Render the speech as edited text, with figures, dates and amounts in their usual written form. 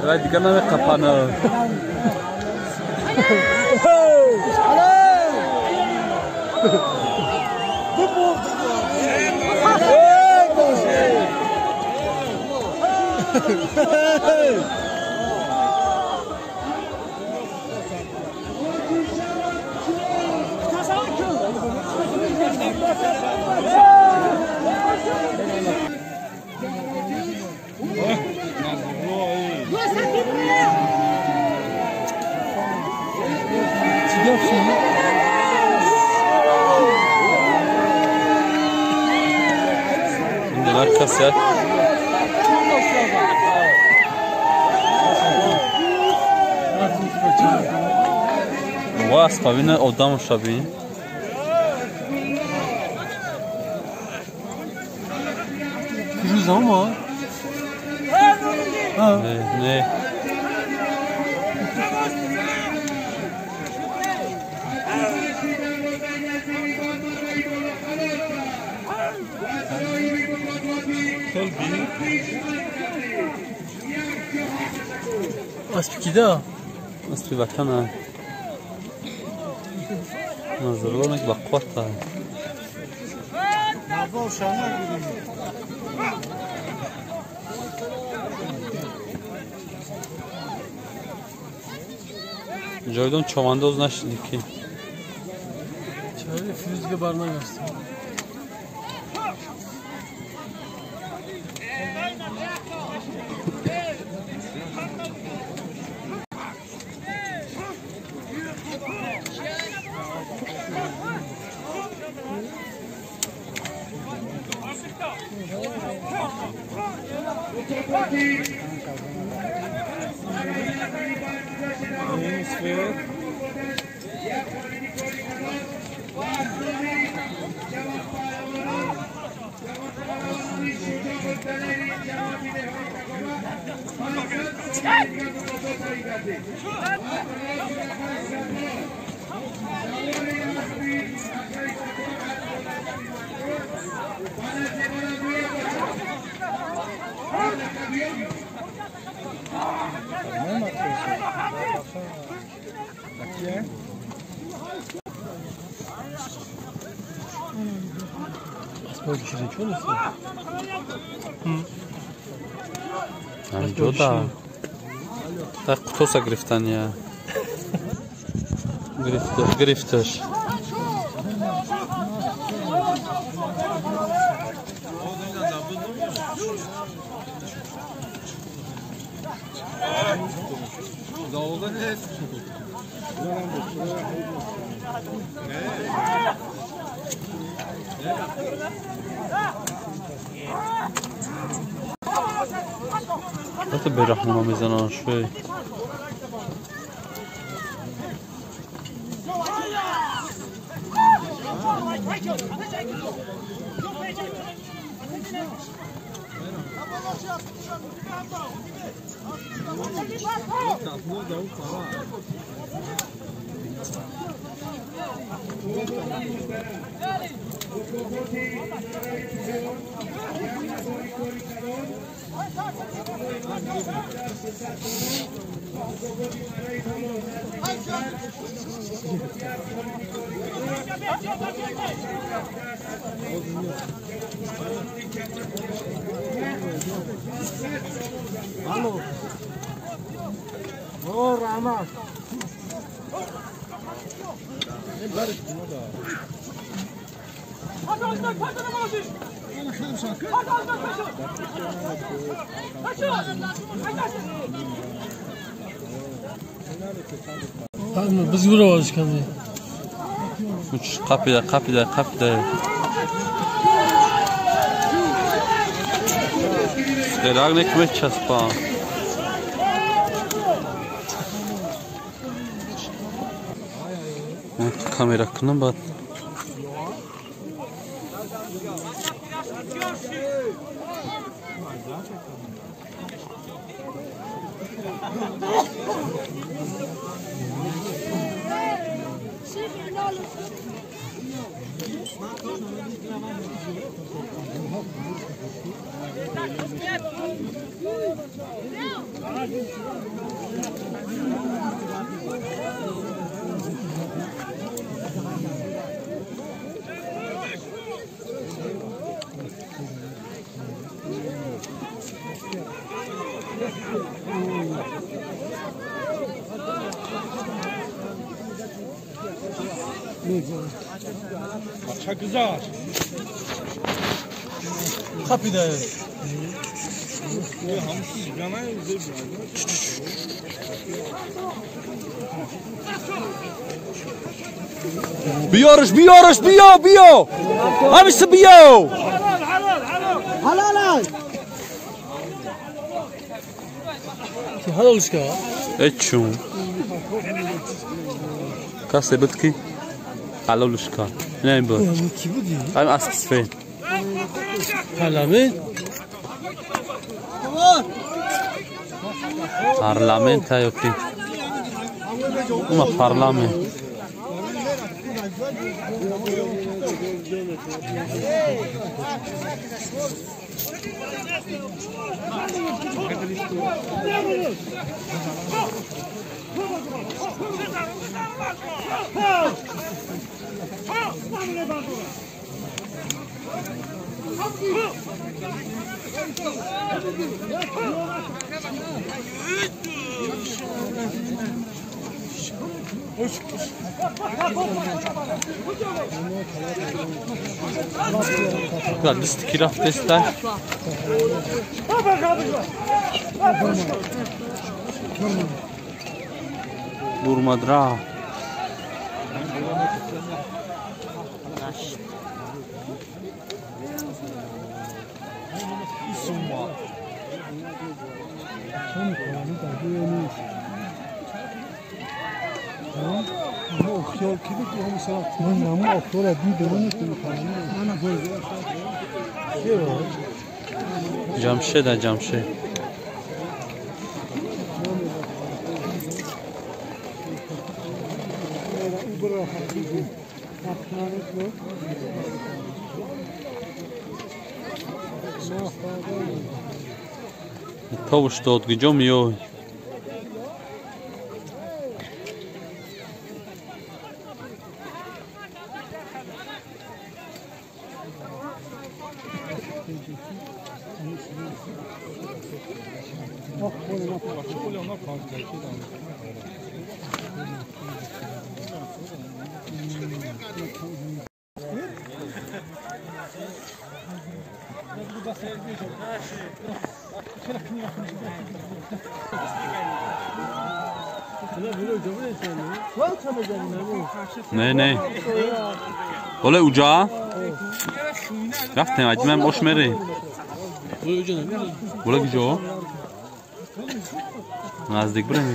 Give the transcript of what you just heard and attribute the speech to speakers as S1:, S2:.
S1: Вай дигар намеқапана. Касият ва аспабина одам шаби. Не, не.
S2: Аспи кида?
S1: Аспи ватана. Назарлонак ба қуввата. Ҷойдон човандоз нашиди ки.
S2: Чари Фирӯзга барнагашт.
S1: Ҷода так қутоса гирифтания. Гирифташ. Это берахмона мезанан шуй.
S2: Biz vura varış.
S1: Qapida, qapida, qapida. Derag nekmechaspa. Камера кунам баъд.
S2: Хапида.
S3: Биёрш, биёрш, биё, биё. Ҳамиса биё.
S2: Ҳалол. Ки ҳалолшка?
S1: Эчун. Касе буд ки ҳалолшка. Не буд.
S2: Ки буди?
S1: Ам асп сфед.
S2: Парламент?
S1: Парламент ё ки? Ума парламент. Дисти ки рафтеста? Бурмадра. Ҷамшед, Ҷамшед. Товш дод гиҷо меёй? Не, не. Оле уҷа? Рафтем, аҷмам ош мере. Оле куҷо? Наздик бирем.